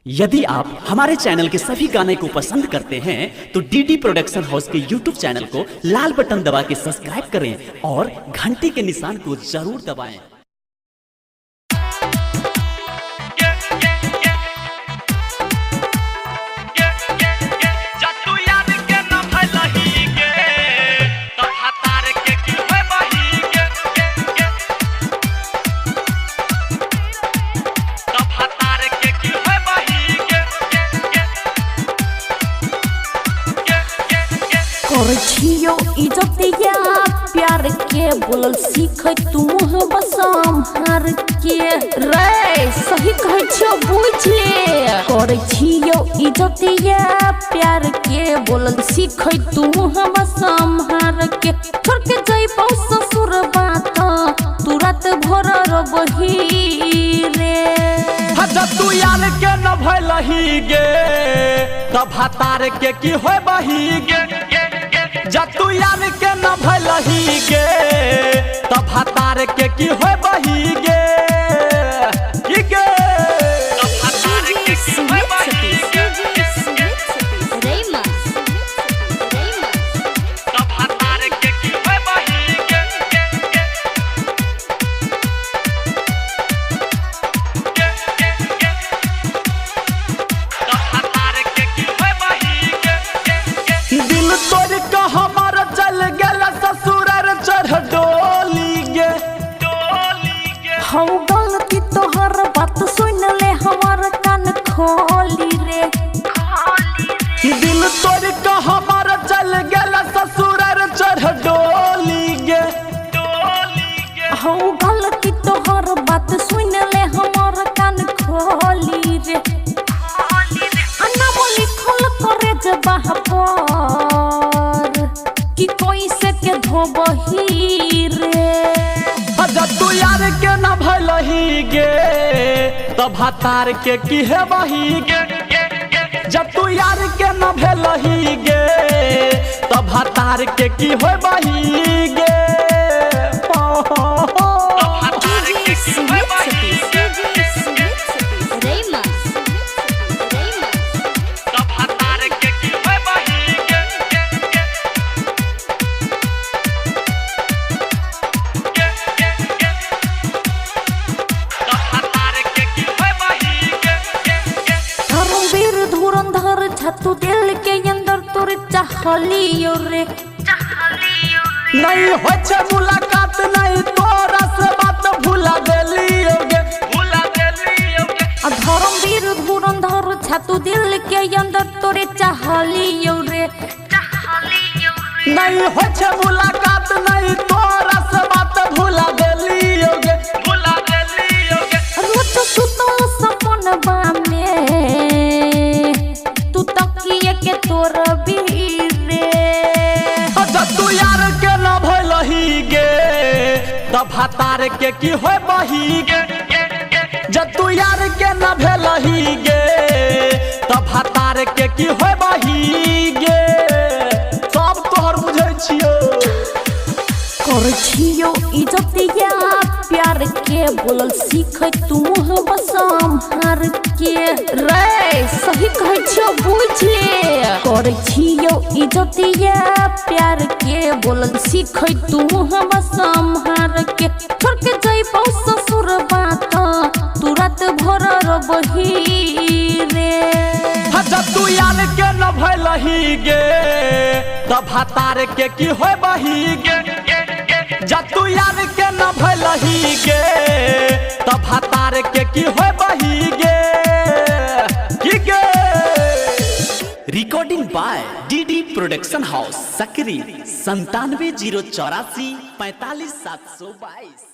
यदि आप हमारे चैनल के सभी गाने को पसंद करते हैं तो डीडी प्रोडक्शन हाउस के यूट्यूब चैनल को लाल बटन दबा के सब्सक्राइब करें और घंटी के निशान को जरूर दबाएं। छियो इज्जतिया प्यार के बोलल सीख तू बसम हार के रे सही कहै छियो बुझ ले। करै छियो इज्जतिया प्यार के बोलल सीख तू बसम हार के। छोड़ के जइबौ ससुर बात तू रात भर रोबही रे। जब तू यार के न भलही गे तब हतार के की होय बही गे। जब तू यार के न भलही गे तब हतार के की होय बही गे। की गे दिल तोड़ के हमार चल गेल ससुर चढ़ डोली गे। हौ गलती तोहर बात सुन ले हमार कान खोली रे। दिल तोड़ के हमार चल गेल ससुर चढ़ डोली गे। हौ गलती तोहर बात सुन ले हमार कान खोली रे। अन्ना बोली खोल करे जबाह पर कि कोई से के धोबही रे। जब तू यार के न भलही गे तब हतार के की है बही गे। जब तू यार के न भेलही गे तब हतार के की होय बही गे। धर्मवीर धुरंधर छतु दिल के अंदर तोर चाहलियो रे। नहीं हो छे मुलाकात नहीं तोरा से बात भुला देलियो गे। धर्मवीर धुरंधर छतु दिल के अंदर तोरे चाहलियो रे। नहीं हो छे मुलाकात नहीं तोरा से बात भुला देलियो गे। रोज सुतल सपनबा में तू तकिए के तोर रे। जब तू यार के न भलही गे तब हतार के की होय बही गे। जब तू यार के न भेलही गे तब हतार के की होय बही गे। सब तोहर बुझै छियो। कर छियो इज्जतिया प्यार के बोलल सीख तू बसम हार के रे। सही कहै छियो बुझ ले। कर छियो इज्जतिया प्यार के बोलल सीख तू बसम हार के। छोड़ के जइबौ ससुर बात तू रात भर रोबही रे। जब तू यार के न भलही गे तब हतार के की होय बही गे। जब तू यार के न भलही गे तब हतार के की होय बही गे। की गे। Recording by DD production house Sakri 97 084 45 722।